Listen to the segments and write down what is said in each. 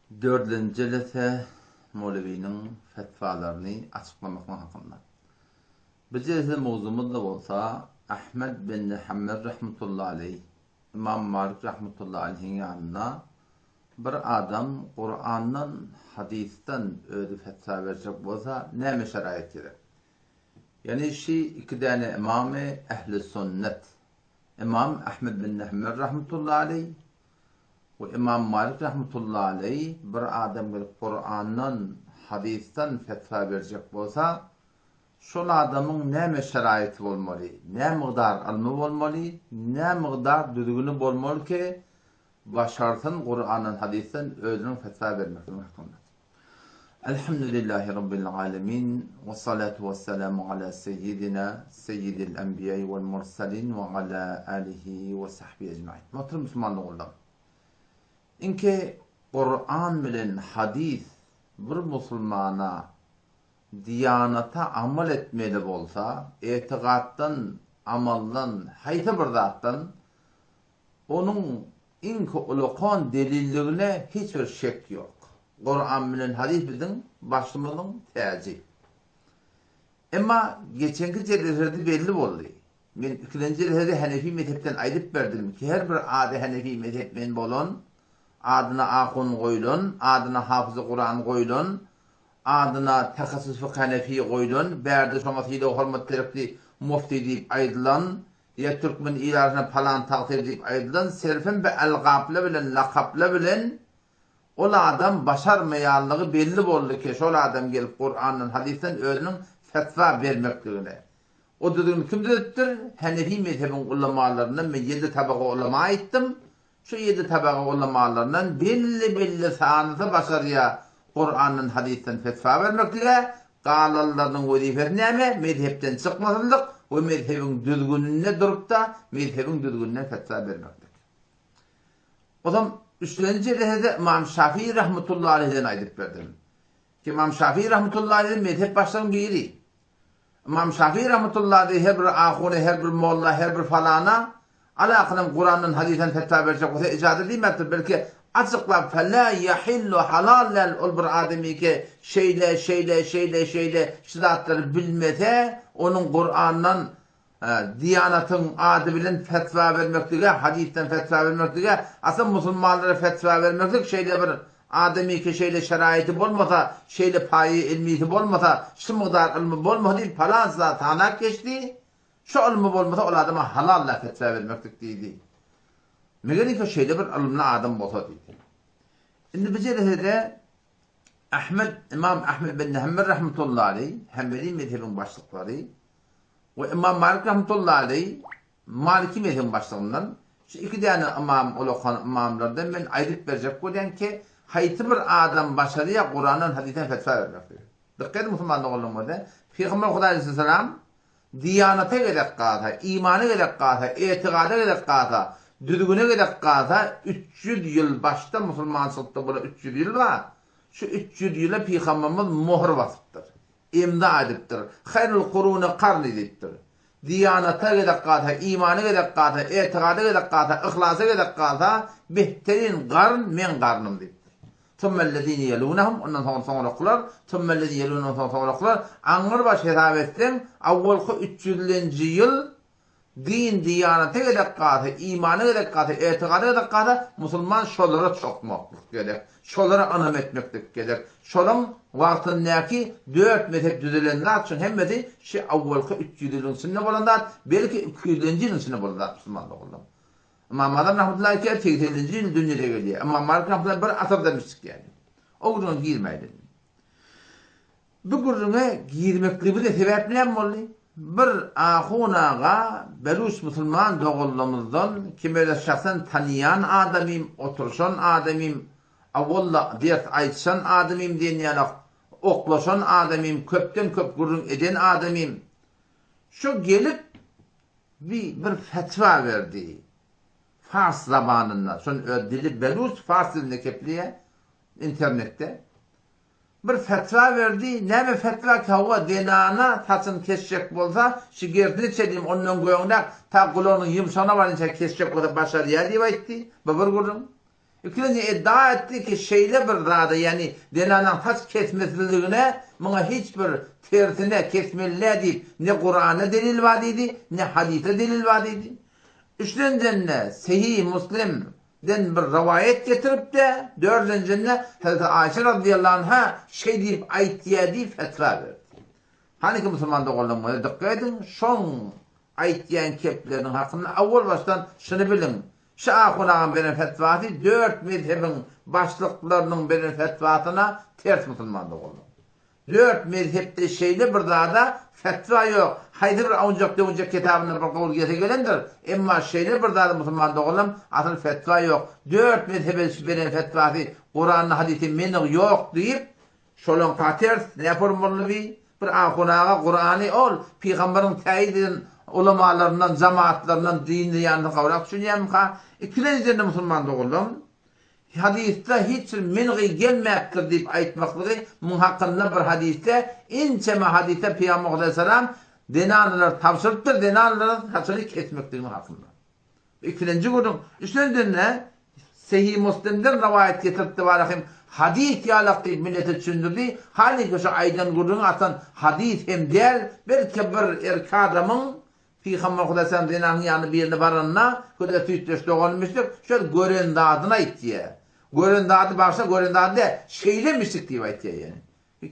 Dördünji jelese Mowlewiniň fetwalaryny açyklamaklyk hakynda. Bu jelese mowzumyz-da bolsa Ahmed bin Hanbel rahmetullahi aleýh, Ymam Malik rahmetullahi aleýhiň ýanynda bir adam Kurandan, hadysdan özi fetwa berjek bolsa näme şeraýat gerek? Ýagny şi iki däne ymamy ehli sünnet, Ymam Ahmed bin Hanbel rahmetullahi aleýh we Ymam Malik rahmetullahi aleýh bir adam gelip Kurandan, hadysdan fetwa berjek bolsa, şol adamyň näme şeraýaty bolmaly, nä mygdar ylmy bolmaly, nä mygdar düzgüni bolmaly ki, başarsyn Kurandan, hadysdan özüniň fetwa bermekligi hakynda. Elhamdülillahi Rabbil alemin we salatu we selamu ala seyyidina seyyidil enbiýai wel mursalin we ala alihi we sahbihi ecmain. Muhterem musulman doganlarym. Inki Kur'an bilen hadis bir musulmana diyanata amal etmeli bolsa, etigatdan, amaldan, haýsy bir zatdan Onuň iňki ulakan delilligine hiç bir şek ýok. Kuran bilen hadys biziň başymyzyň täji. Emma geçenki jelesede belli boldy. Men ikilenji jelesede Hanefi mezhepden aýdyp berdim ki her bir ady Hanefi mezhepmen bolan, adyna ahun goýlan, adyna hafyzy Kuran goýlan, adyna tehassus fykh Hanefi goýlan, bärde şoňa sylag-hormat gerekli mufti diýip aýdylan, Ýa türkmen il arasynda palan tagsyr diýip aýdylan serfem be elgapla bilen lakapla bilen ol adam başarmaýanlygy belli boldy ki şol adam gelip Kurandan hadysdan özüniň fetwa bermekligine. O düzgüni kim düzüpdir? Henefi mezhebiň ulamalaryndan men ýedi tabaga ulama aýtdym. Şu ýedi tabaga ulamalaryndan belli-belli sanysy başarýar Kurandan hadysdan fetwa bermeklige, galanlarynyň wezipesi näme? Mezhepden çykmasynlyk we mezhebiň düzgüninde durupda mezhebiň düzgüninden fetwa bermeklik. Ozam üçlenji jelesede Ymam Şafii rahmetullahi aleyhden aýdyp berdim. Ki Ymam Şafii rahmetullahi aleyh mezhep başlygyň biri. Ymam Şafii rahmetullahi aleyh her bir ahuna, her bir molla, her bir falana alakynyň Kurandan, hadysdan fetwa berjek bolsa ijaza diýmändir, belki açyklap fela yahillu halal däl ol bir adamyke şeýle, şeýle, şeýle, şeýle şu zatlary bilmese, onuň Kurandan Diýanatyň ady bilen fetwa bermeklige, hadysdan fetwa bermeklige, asyl musulmanlara fetwa bermeklik şeýle bir adamyky şeýle şeraýyty bolmasa, şeýle paýy ilmisi bolmasa, şu mygdar ylmy bolmasa diýip palan zat sanap geçdi, şu ylmy bolmasa ol adama halal däl fetwa bermeklik diýdi. Meger ise şeýle bir ylymly adam bolsa diýdi. Indi bu jelesede Ahmed, Ymam Ahmed bin Hanbel rahmetullahi aleýh, Hanbeli mezhebiň başlyklary, We Ymam Malik rahmetullahi aleý Maliki mezhebiň başlygyndan şu iki däne ymam ulakan ymamlardan men aýdyp berjek bolýan ki haýsy bir adam başarýa Kurandan hadysdan fetwa bermekligi. Dykgat ediň musulman doganlarym bolsa Pygamber Hudaý aleýhissalam diýanata gezek galsa, imana gezek galsa, etigada gezek galsa, düzgüne gezek galsa 300 ýyl başda musulmançylykda bolan 300 ýyl bar. Şu 300 ýyla pygamberimiz mohur basypdyr. Imza edipdir. Haýrul kuruni karni diýipdir. Diýanata gezek galsa, imana gezek galsa, etigada gezek galsa, yhlasa gezek galsa, behterin garn meň garnym diýipdir. Summellezine ýelunehum, ondan soňra soňrakylar, summellezine ýelunehum ondan soňra soňrakylar, aňrybaş hesap etseň, awwalky üç ýüzlenji ýyl Din, diýanata gezek galsa, imana gezek galsa, etigada gezek galsa, musulman şolara çokmaklyk gerek. Şolara ynam etmeklik gerek. Şolaň wagtyndaky dört mezhep düzülen zat şoň hemmesi şi awwalky 300 ýylyň içinde bolan zat, belki 200-lenji ýylyň içinde bolan zat musulman doganlar. Ymam Azam rahmetullahi aleyh 80-nji ýyl dünýede gelýär. Ymam Malik rahmetullahi bir asyrdan çykýar. O gürrüňe girmäýli. Bu gürrüňe girmekligimize sebäp näme boldy? Bir ahun aga beluç musulman doganlarymyzdan, kim özi şahsan tanyýan adamym, oturyşan adamym, a walla ders aýdyşan adamym diýen ýalak, oklaşan adamym, köpden köp gürrüň eden adamym, şo gelip bi bir fetwa berdi. Fars zabanynda, şon öz dili beluç fars dilinde kepleýär internetde. Bir fetwa berdi, näme fetwa ki hawa zenana saçyny kesjek bolsa, şu gersine çenli ondan göňräk ta gulagynyň ýumşagyna barynça kesjek bolsa başarýar diýip aýtdy. Bu bir gürrüň. Ikilenji iddia etdi ki, şeýle bir zada, ýagny zenanaň saç kesmesizligine muňa hiç bir tersine kesmeli däl diýip ne Kuranda delil bar diýdi, ne hadysda delil bar diýdi. Üçlenjende Sehih Muslim den bir rowaýat getirip-de, dördünjinde Hezreti Aýşe razyýallahu anha şeý diýip aýtýar diýip fetwa berdi. Hany ki musulman doganlarym göze dykgat ediň, şoň aýtýan kepleriniň hakynda owal başdan şuny biliň, şu ahun agaň beren fetwasy dört mezhebiň başlyklarynyň beren fetwasyna ters musulman doganlar. Dört mezhepde şeýle bir zada fetwa ýok, haýsy bir awunjak-döwünjek kitabynda bir gowul gelse gelendir, emma şeýle bir zada musulman doganlarym asyl fetwa ýok. Dört mezhebe beren fetwasy Kuranda hadysda menyg ýok diýip, Şolaňka ters, näpor molla bi, bir ahun aga Kurany ol pygambaryň täýit eden ulamalaryndan, jamaatlaryndan dinine ýanyna gowrak düşünýärmika? Ikilenjiden-de musulman doganlarym, hadysda hiç bir mengy gelmäpdir diýip aýtmaklygy muň hakynda bir hadysda ençeme hadysda pygamber aleyhissalam zenanlara tabşyrypdyr zenanlaryň saçyny kesmekliginiň hakynda. Ikilenji gürrüň. Üçlenjinde Sehih Muslimden rowaýat getiripdi barahym hadys ýalak diýip millete düşündirdi. Haliki şu aýdan gürrüňi atan hadys hem däl, belki bir erkek adamyň Pygamber Hudaýsalam zenanyň ýanyna birine baranda, köle süýtdeş doganmyşdyk, şol gören zadyny aýtýar. Gören zady bagşa gören zady däl, şeýlemişdik diýip aýtýar ýöne.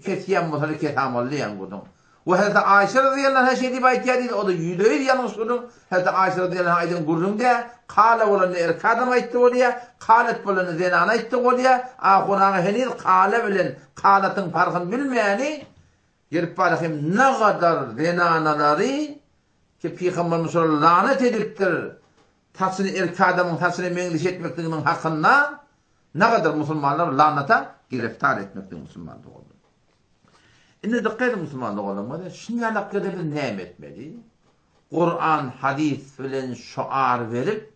Kesýän bolsa-da kesamaly diýen gürrüň. We Hezreti Aýşe razyýallahu anha şeý diýip aýtýar diýdi, o-da ýüzbe-ýüz ýalňyş gürrüň. Hezreti Aýşe razyýallahu anha aýdan gürrüň däl, kale bolanda erkek adam aýtdy bolýar, kalet bolanda zenana aýtdy bolýar. Ahun aga heniz kale bilen kalatyň parhyny bilmäni gelip barýar hem nagadar zenanalary ki pygamberimiz şolara lanat edipdir, saçyny erkek adamyň saçyna meňzeş etmekliginiň hakynda Nagadar musulmanlar lanata giriftar etmekde musulman doganlar. Indi dykgat ediň musulman doganlar, şuny ýalak ýerde biz näme etmeli? Kuran hadys bilen şoar berip,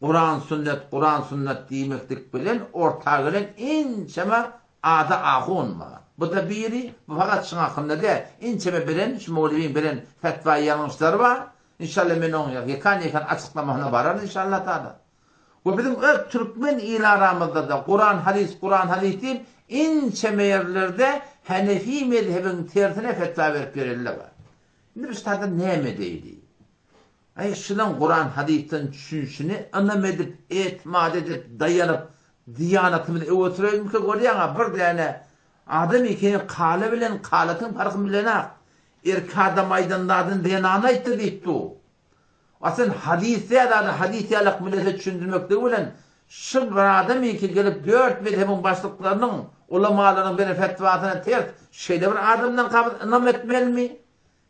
Kuran sünnet, Kuran sünnet diýmeklik bilen orta gelen ençeme ada ahun bar. Bu da biri, bu fakat şuň hakynda däl. Ençeme beren, şu mowlewiň beren fetwa ýalňyşlary bar. Inşallah men oň ýekan-ýekan açyklamasyna bararyn inşallah taala. We biziň öz türkmen il aramyzda-da Kuran hadys Kuran hadys diýip ençeme ýerlerde Hanefi mezhebiň tersine fetwa berip ýörenler bar. Indi biz şularda näme edeýli? Aý şulaň Kuran hadysdan düşünişini ynam edip, etimat edip, daýanyp diýanatymyzy öňe süreýlimkä görýäňä bir däne adam ekeni kale bilen kalatyň parkyny bilenak. Erkek adam aýdan zadyny zenana aýtdy diýip dur. A sen hadys däl zady hadys ýalak millete düşündirmekligi bilen şu bir adam iki gelip dört mezhebiň başlyklarynyň, ulamalaryň beren fetwasyna ters şeýle bir adamdan kabyz ynam etmelimi?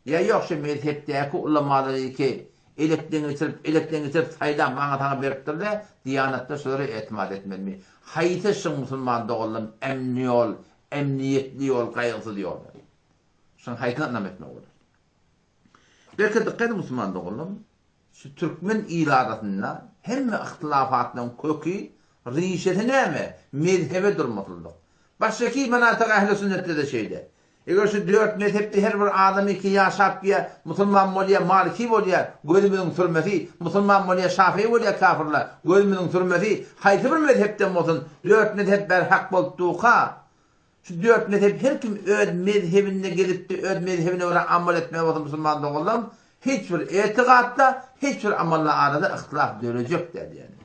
Ýa ýok şu mezhepdäki ulamalary iki elekden geçirip elekden geçirip saýlap maňa saňa beripdirle diýanatda şulara etimat etmelimi? Haýsy şyň musulman doganlarym emni ýol, emniýetli ýol, gaýgysyz ýol? Şuň haýsyna ynam etmek bolar? Belki dykgat ediň musulman doganlarym, şu türkmen il arasynda hemme yhtylafatlaryň köki, rişesi näme? Mezhebe durmasyzlyk. Başga manatyk ähli sünnetde-de şeýle. Eger şu dört mezhepde her bir adam iki ýaşap ýa musulman bolýa, maliki bolýa, gözümiziň sürmesi, musulman bolýa, şafii bolýa kafirler, gözümiziň sürmesi, haýsy bir mezhepden bolsun, dört mezhep berhak bolup durka, Şu dört mezhep her kim öz mezhebinde gezipdi öz mezhebine görä amal etmeli bolsa musulman doganlarym hiç bir etigatda hiç bir amalda arada yhtylaf dörejek däl ýani.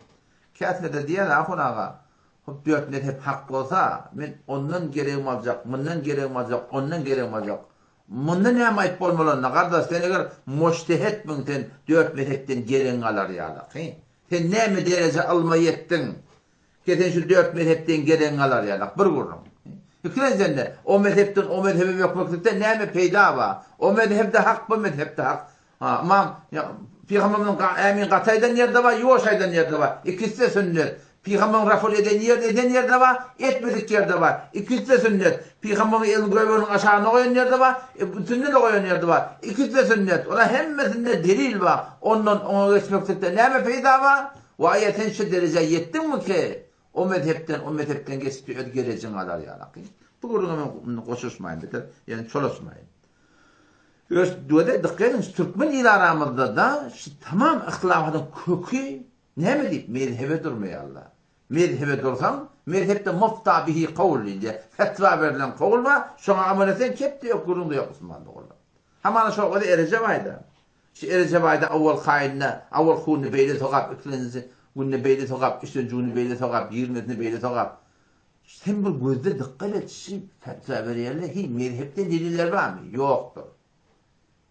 Käsine-de diýer ahun aga hop dört mezhep hak bolsa men ondan geregimi aljak mundan geregimi aljak ondan geregimi aljak munda näme aýyp bolmaly onda gardaş sen eger moçtehetmiň sen dört mezhepden geregiňi alar ýaly sen näme dereje ylma ýetdiň Kesen şu dört mezhepden geregiňi alar ýalak, bir gürrüň. Ikilenjende, o mezhepden o mezhebe bökmeklikden näme peýda bar? O mezhep-de hak, bu mezhep-de hak. Ha, ymam, Pygamberimiziň ämin gaty aýdan ýeri-de bar, ýuwaş aýdan ýeri-de bar. Ikisi-de sünnet. Pygamberiň raful eden ýeri eden ýeri-de bar, etmedik ýeri-de bar. Ikisi-de sünnet. Pygamberiň elini göbeginiň aşagyna goýan ýeri-de bar, üstünde-de goýan ýeri-de bar. Ikisi-de sünnet. Olar hemmesinde delil bar. Ondan oňa geçmeklikden näme peýda bar? Waý sen şu derejä ýetdiňmi ki, o mezhepden o mezhepden geçip öz gerejiňi alar ýalaky. Bu gürrüňe men indi goşuşmaýyn beter, ýöne çolaşmaýyn. Öz döwde dykgat ediň, şu türkmen il aramyzda-da şu tamam yhtylafatyň köki näme diýip mezhebe durmaýarlar. Mezhebe dursaň, mezhepde mufta bihi kawl diýilýär. Fetwa berlen kawl bar, şoňa amal etseň kep-de ýok, gürrüň-de ýok musulman doganlar. Hamana şo özi Erejep aýda. Şu Erejep aýda owalky aýynda, owalky günde beýle sogap, ikilenji günde beýle sogap, üçünji günde beýle sogap, ýigrimisinde beýle sogap. Sen bir gözde dykgat et, şu fetwa berýärler, hiý, mezhepden deliller barmy? Ýokdur.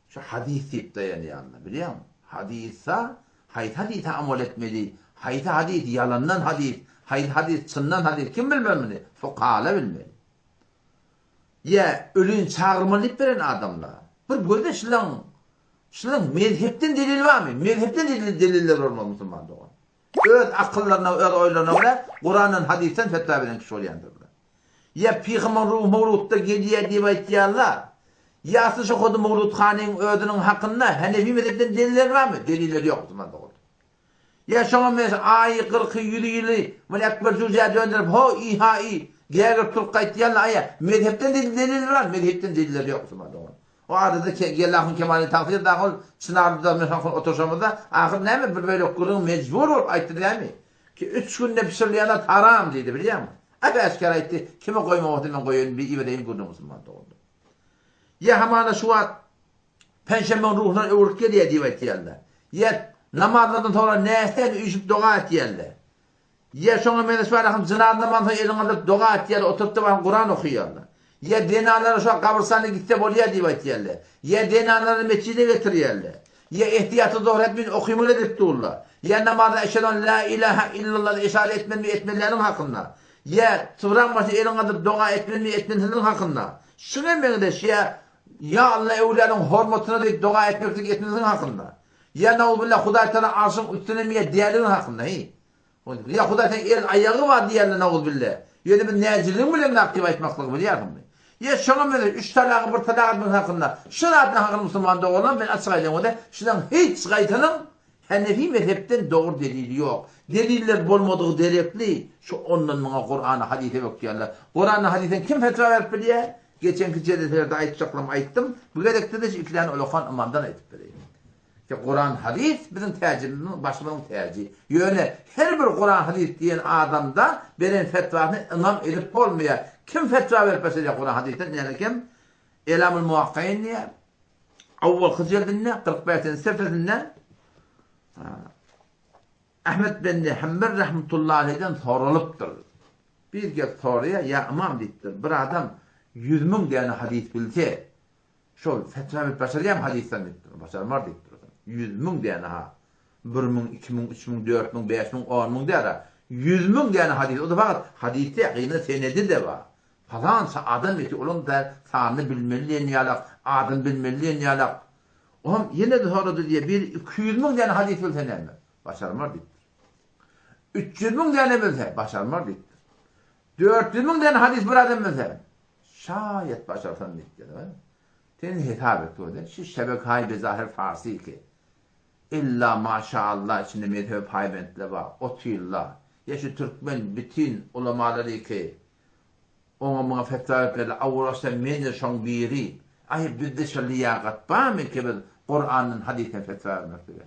Şu hadys diýip daýanýanlar, bilýäňmi? Hadysa, haýsy hadysa amal etmeli, haýsy hadys ýalandan hadys, haýsy hadys çyndan hadys, kim bilmeli muny? Fukahalar bilmeli. Ýa ölini çagyrmaly diýip beren adamlar. Bir gözde şulaň, şulaň mezhepden delili barmy? Mezhepden deliller bolmaly musulman dogan. Öz akyllaryna, öz oýlaryna görä Kurandan, hadysdan fetwa beren kişi bolýandyr bular. Ýa pygamber ruhy mawludda gelýär diýip aýtýarlar. Ýa asly şo hody Mawlud hanyň özüniň hakynda Hanefi mezhepden deliller barmy? Deliller ýok musulman dogan. Ýa şoňa meňzeş aýy, gyrky, ýüzi ýyly muny Ekber jüjä dönderip ho i ha i gägirip turup gaýtýarlar aýa mezhepden delil barmy? Mezhepden deliller ýok musulman dogan. O adada Gellahyň kemalyny tagsyr dagy ol Çynarlyda men şoň oturşamyzda ahyr näme bir bölek gürrüň mejbur bolup aýtdy dämi? Ki üç günde bişirilýän zat haram diýdi bilýäňmi? Äp-äşgär aýtdy, kime goýmak bolsa men goýaýyn bir ibereýin gürrüň musulman doganlar. Ýa hamana şu wagt penşenbeň ruhuna öwrülip gelýär diýip aýtýarlar. Ýa namazlardan soňra näseni üýşüp doga etýärler. Ýa şoňa meňzeş bar ahym jynaza namazyndan soň eliňi galdyryp doga etýärler, oturyp-da baryp Kuran okaýarlar. Ýa zenanlara şo gabrystana gitse bolýar diýip aýtýarlar. Ýa zenanlary metjide getirýärler. Ýa ehtiýaty zohr etmän okymaly edip durlar. Ýa namazda eşhedü en la ilaha illallah diýip yşara etmelimi etmelidäligiň hakynda. Ýa sybraň başynda eliňi galdyryp doga etmelimi etmelsizligiň hakynda. Şuňa meňzeş ýa Ýa Alla öwlüýanyň hormatyna diýip doga etmeklik etmezligiň hakynda. Ýa nauzubilla Hudaý Tagala arşyň üstüne miýe däligin hakynda heý. Ýa Hudaý Tagala el aýagy bar diýýärler nauzubilla. Ýöne biz näjiligiň bilen zat diýip aýtmaklygy bilýärsiňmi? Ýa şoňa meňzeş üç talagy bir talak etmek hakynda şu zatlaryň hakynda musulman doganlarym men açyk aýdaýyn bolsa şularyň hiç gaýsynyň Hanefi mezhepden dogry delili ýok. Deliller bolmadygy derekli şu ondan muňa Kurana hadysa bökýärler. Kurana hadysdan kim fetwa berip bilýär? Geçenki jeleselerde aýtjaklarym aýtdym. Bu gezekde-de şu ikilän ulakan ymamdan aýdyp bereýin. Ki Kuran hadys biziň täjimiziň başymyzyň täji. Ýöne her bir Kuran hadys diýen adamda beren fetwasyny ynam edip bolmaýar. Kim fetwa berip başarýar Kuran hadysdan? Näme kim? Elamul Muwakkain diýýär. Awwalky jildinde 45-nji sefesinde Ahmet bin Hanbel rahmetullahi aleyhden soralypdyr. Bir gelip soraýar, ýa ymam diýipdir, bir adam 100 müň däne hadys bilse, şol fetwa berip başarýarmy hadysdan diýipdir. Başarmar diýipdir. 100 müň däne ha. 1 müň, 2 müň, 3 müň, 4 müň, 5 müň, 10 müň däl ha. 100 müň däne hadys. O da fakat hadysda ýakyny senedi-de bar. Palança adam ýeti olaň da sanyny bilmeli diýen ýalak, adyny bilmeli diýen ýalak. Oňam ýene-de sorady diýýär, biri 200 müň däne hadys bilse näme? Başarmar diýipdir. 300 müň däne bilse, başarmar diýipdir. 400 müň däne hadys bir adam bilse, şaýat başarsan diýipdir. Sen hesap et gözel, şu şebekaý bezahir farsy ki, illa maşaallah içinde mezhebe paýbentler bar, otyrlar. Ýa şu türkmen bütin ulamalary ki, Oňa muňa fetwa berip berdi. Awwal başda men-de şoň biri. Aý, bizde şo liýakat barmy ki biz Kurandan, hadysdan fetwa bermeklige?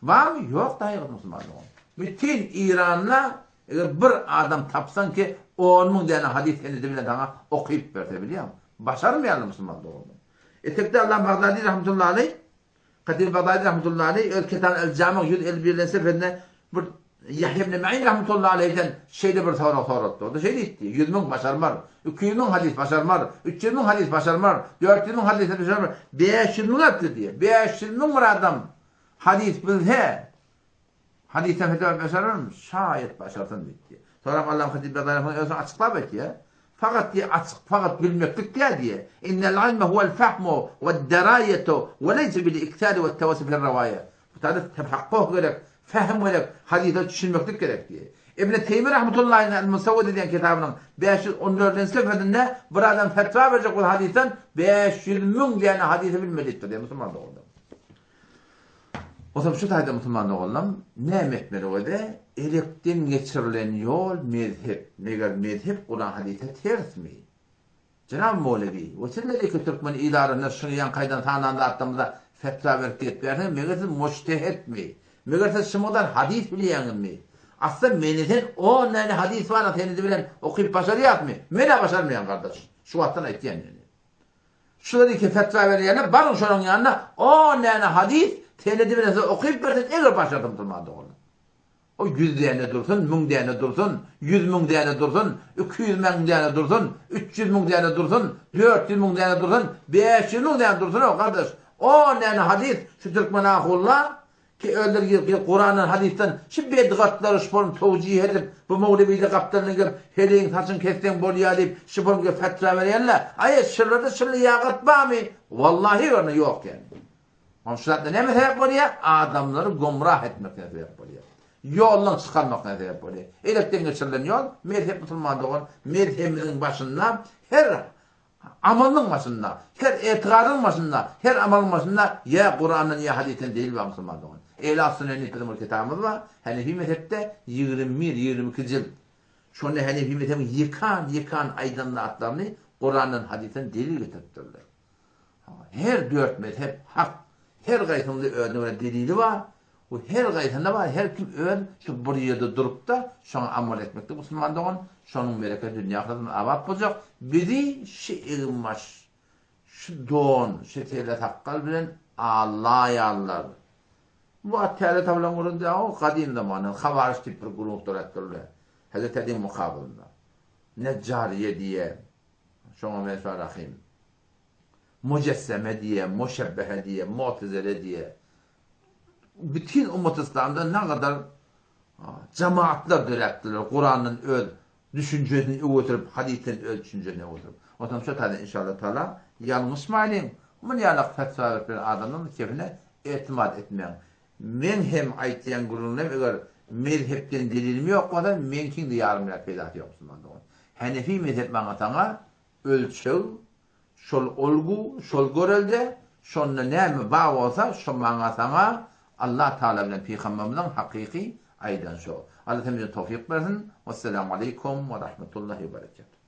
Barmy? Ýok daýy musulman dogan. Bütin Iranda eger bir adam tapsaň ki on müň däne hadys senedi bilen saňa okyp berse bilýäňmi? Başarmaýarlar musulman doganlar. Etekde Allam Bagdadi rahmetullahi aleýh Katyb Bagdady rahmetullahi aleýh öz Kitab el-Jami 151-nji sefesinde bir Ýahýa ibn Ma'in rahmetullahi aleýhden şeýle bir sorag soralypdyr. O-da şeýle diýipdi, 100 müň başarmar, 200 müň hadys başarmar, 300 müň hadys başarmar, 400 müň hadys başarmar, 500 müň aýtdy diýýär. 500 müň bir adam hadys bilse, Hadysdan fetwa berip başararmy? Şaýat başarsyn diýipdi. Soňrak Allam Hatib Bagdady özüni açyklap aýtýar. Fakat diýýär, açyk, fakat bilmeklik däl diýýär. Innel ilme huwel fehmu wed-deraýetu we leýse bil iksari wet-tewassul fir-rewaýe. Bu taýda tefakkuh gerek, fehm gerek, hadysa düşünmeklik gerek diýýär. Ibn Teými rahmetullahi aleýh El-Musawwide diýen kitabynyň 514-nji sefesinde bir adam fetwa berjek bolsa hadysdan 500 müň däne hadysy bilmeli diýipdir diýýär musulman doganlar. Bolsam şu taýda musulman doganlam näme etmeli özi? Elekden geçirilen ýol mezhep. Meger mezhep Kuran hadysa tersmi? Jenap Molewi, we siz meleke türkmen il arasynda şuny ýaňky aýdan sanan zatlarymyza fetwa berip gezip ýörsiňiz, meger siz mujtehetmi? Meger siz şu mukdar hadys bilýäňizmi? Asla meni sen on däne hadys bar senedi bilen okyp başarýasmy? Men-ä başarmaýan gardaş. Şu wagtdan aýtýan ýöne. Şular iki fetwa berýärler, baryň şolaryň ýanyna on däne hadys senedi bilen size okyp bersin, eger başarsa musulman doganlar. O ýüz däne dursun, müň däne dursun, 100 müň däne dursun, 200 müň däne dursun, 300 müň däne dursun, 400 müň däne dursun, 500 müň däne dursun o gardaş. On däne hadys şu türkmen ahulla Ki özleri girip girip Kurandan hadysdan şu bedgatlary şu form towjih edip bu mowlewide gapdalyna gelip heleýiň saçyny kesseň bolýa diýip şu form gelip fetwa berýänle aýa şularda şuly ýagat barmy wallahi görne ýok ýani. Oň şu zatlar näme sebäp bolýa adamlary gomrah etmekine sebäp bolýa. Ýoldan çykarmakına sebäp bolýa. Elekden geçirilen ýol mezhep musulman dogan mezhebimiziň başynda her Amalyň başynda, her etigadyň başynda, her amalyň başynda ýa Kurandan ýa hadysdan delil bar musulman dogan. Elas Sünen diýip biziň bir kitabymyz bar. Hanefi mezhepde 21, 22 jilt. Şonda Hanefi mezhebiň ýekan ýekan aýdan zatlaryny Kurandan hadysdan delil getiripdirler. Her dört mezhep hak. Her gaýsynda özüne görä delili bar. Bu her gaýsynda bar, her kim öz şu bir ýerde durupda şoňa amal etmekde musulman dogan, şonuň bereketi dünýe ahyretimiz abat boljak. Bizi şu eginbaş, şu don, şu tele sakgal bilen allaýarlar. Bu at täze tapylan gürrüň däl, o gadym zamandan hawaryç diýip bir guruh döräpdirler. Hezreti Aliň mukabylynda. Nejjariýe diýe, şoňa men rahym. Mujesseme diýe, muşebbehe diýe, mutezele diýe. Bütin ummat yslamda nagadar jemaatlar döräpdirler, Kurandan öz düşünjesini öwütdirip, hadysdan öz düşünjesini öwütdirip. Onsoň şo taýdan inşallah taala ýalňyşmaýlyň. Muny ýalak fetwa berip bilen adamlaryň kefine etimat etmäň. Meň hem aýtýan gürrüňlerim eger mezhepden delilim ýok bolsa, meňkiň-de ýarym ýa peýdasy ýok musulman dogan. Hanefi mezhep maňa saňa ölçeg, şol olgu, şol görelde, şonda näme bar bolsa, şo maňa saňa Allah Tagala bilen Pygamberimiziň hakyky aýdany şo. Allah hemmämize towfyk bersin. Wesselamu aleýkum we rahmetullahi we berekatuh.